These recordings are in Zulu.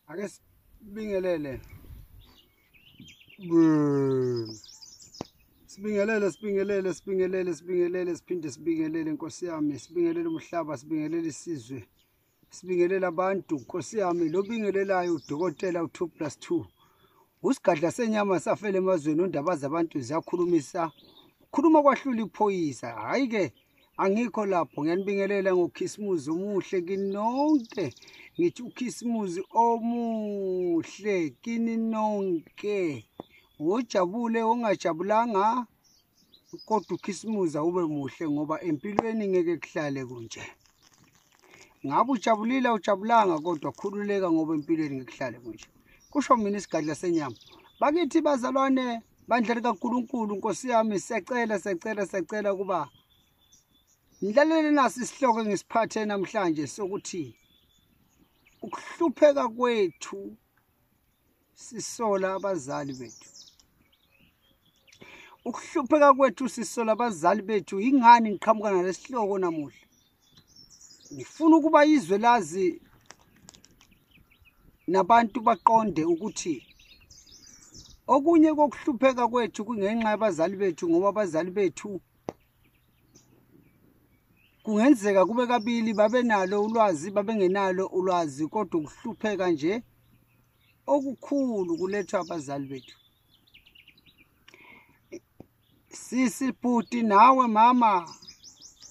Ake sibingelele. Sibingelele, sibingelele, sibingelele, sibingelele, siphinde sibingelele Nkosi yami, sibingelele umhlaba, sibingelele isizwe. Sibingelele abantu Nkosi yami, lobingelelayo udokotela u2 plus 2. Usigadla senyama safele emazweni, undaba zabantu ziyakhulumisa. Khuluma kwahlula iphoyisa. Hayi ke, angikho lapho. Ngiyanibingelela ngokhisimuzi omuhle kini nonke. Ngithi ukhisimuzi omuhle kini nonke. Ojabule, ongajabulanga, kodwa ukhisimuzi awube muhle ngoba empilweni ngeke kuhlale kunje. Ngabe ujabulile, awujabulanga, kodwa khululeka ngoba empilweni ngeke kuhlale kunje. Kusho mina isigadla senyama. Bakithi bazalwane, bandla likaNkulunkulu, Nkosi yami, siyacela, siyacela, siyacela ukuba nilalele nasi isihloko engisiphathe namhlanje sokuthi ukuhlupheka kwethu sisola abazali bethu. Ukuhlupheka kwethu sisola abazali bethu. Ingani ngiqhamuka nalesihloko namuhla? Ngifuna ukuba izwe lazi nabantu baqonde ukuthi okunye kokuhlupheka kwethu kungenxa yabazali bethu, ngoba abazali bethu kungenzeka kube kabili, babenalo ulwazi, babengenalo ulwazi, kodwa ukuhlupheka nje okukhulu kulethwa abazali bethu. Sisi, bhuti, nawe mama,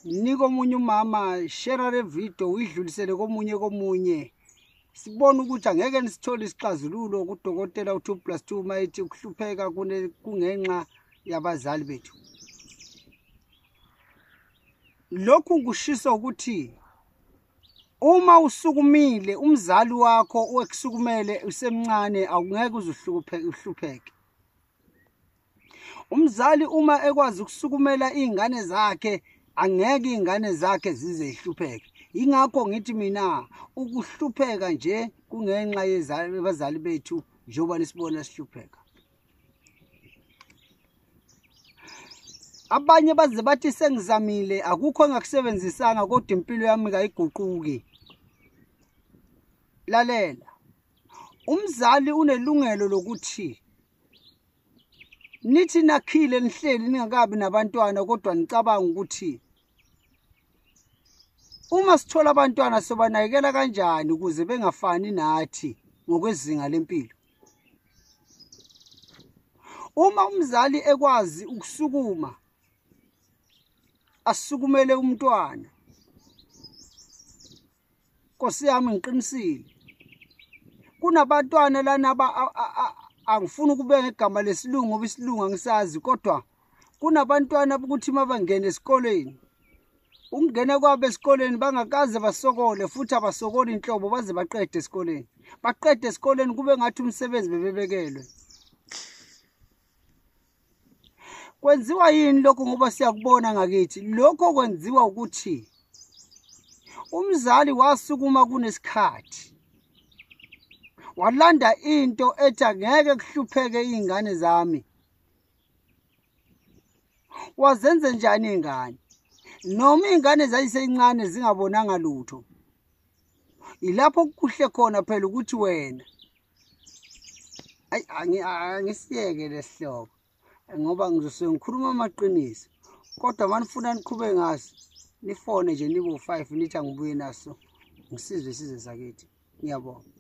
nika omunye umama, share le video, uyidlulisele komunye komunye, sibone ukuthi angeke nisithole isixazululo kudokotela u2 plus 2 mayithi ukuhlupheka kungenxa yabazali bethu. Lokhu kushisa ukuthi uma usukumile umzali wakho ekusukumele usemncane, awungeke uze uhlupheke. Umzali uma ekwazi ukusukumela izingane zakhe, angeke izingane zakhe zize zihlupheke. Ingakho ngithi mina ukuhlupheka nje kungenxa yabazali bethu, njengoba nisibona sihlupheka. Abanye baze bathi sengizamile, akukho engakusebenzisanga, kodwa impilo yami kayiguquki. Lalela, umzali unelungelo lokuthi nithi nakhile nihleli ningakabi nabantwana, kodwa nicabanga ukuthi uma sithola abantwana sobanakekela kanjani ukuze bengafani nathi ngokwezinga lempilo. Uma umzali ekwazi ukusukuma asukumele umntwana, Nkosi yami, ngiqinisile, kunabantwana lana angifuni ukubeka ngegama lesilungu ngoba isilungu angisazi, kodwa kunabantwana ukuthi mabangena esikoleni, ukungena kwabo esikoleni bangakaze basokole, futhi abasokoli inhlobo baze baqede esikoleni. Baqede esikoleni kube ngathi umsebenzi bebebekelwe. Kwenziwa yini lokho? Ngoba siyakubona ngakithi lokho kwenziwa ukuthi umzali wasukuma kunesikhathi, walanda into ethi angeke kuhlupheke izingane zami. Wazenze njani izingane? Noma izingane zayisencane zingabonanga lutho, ilapho kuhle khona phela ukuthi wena, ayi, angisiyeke lesihloko ngoba ngizosuke ngikhuluma amaqiniso, kodwa manifuna niqhube ngaso, nifone nje nibo 5, nithi angibuye naso, ngisizwe isizwe sakithi. Ngiyabonga.